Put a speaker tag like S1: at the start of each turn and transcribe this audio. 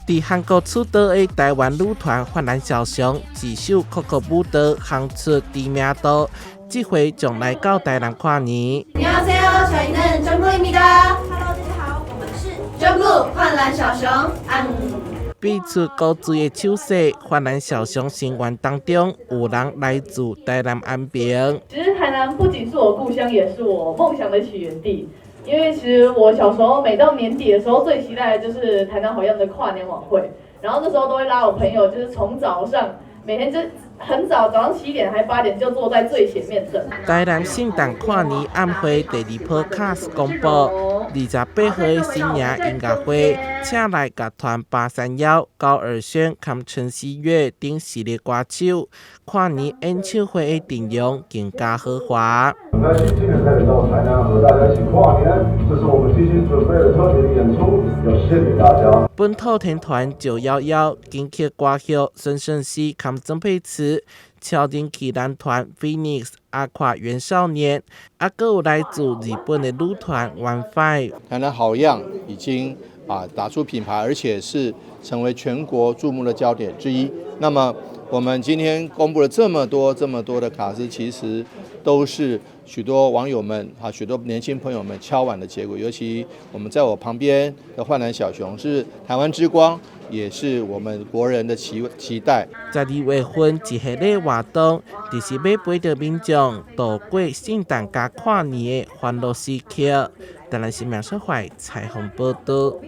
S1: 佇韓國出道的台灣女團幻藍小熊，一首酷酷舞蹈夯出知名度，這回將來到台南跨年。
S2: 안녕하세요，저희는 점블루입니다。
S3: Hello，大家好，我們是
S2: 점블루 幻藍小熊。嗯。
S1: 比出古錐的手勢，幻藍小熊成員當中有人來自台南安平。
S4: 其實台南不僅是我故鄉，也是我夢想的起源地。因為其實我小時候每到年底的時候，最期待的就是台南好樣的跨年晚會。然後那時候都會拉我朋友，就是從早上每天就很早，早上7點還8點就坐在最前面等。
S1: 台南聖誕跨年晚會第二波卡司公布，28號的新年音樂會，請來樂團八三夭、高爾宣、兼陳希月等實力歌手，跨年演唱會的陣容更加豪華。
S5: 很開心今天可以到台南和大家一起跨年，這是我們精心準備的特別的演出，要獻給大家。
S1: 本土天團九幺幺、金曲歌后孫盛希兼曾沛慈、超人氣男團 Phoenix、阿垮原少年，啊，閣有來自日本的女團 One Five。
S6: 台南好樣已經打出品牌，而且是成為全國注目的焦點之一。那麼我們今天公布了這麼多、這麼多的卡司，其實都是許多網友們啊，許多年輕朋友們敲碗的結果。尤其我們在我旁邊的幻藍小熊是台灣之光，也是我們國人的期待。
S1: 12月份一系列活動，就是欲陪著民眾度過聖誕佮跨年的歡樂時刻。台南新聞小懷採訪報道。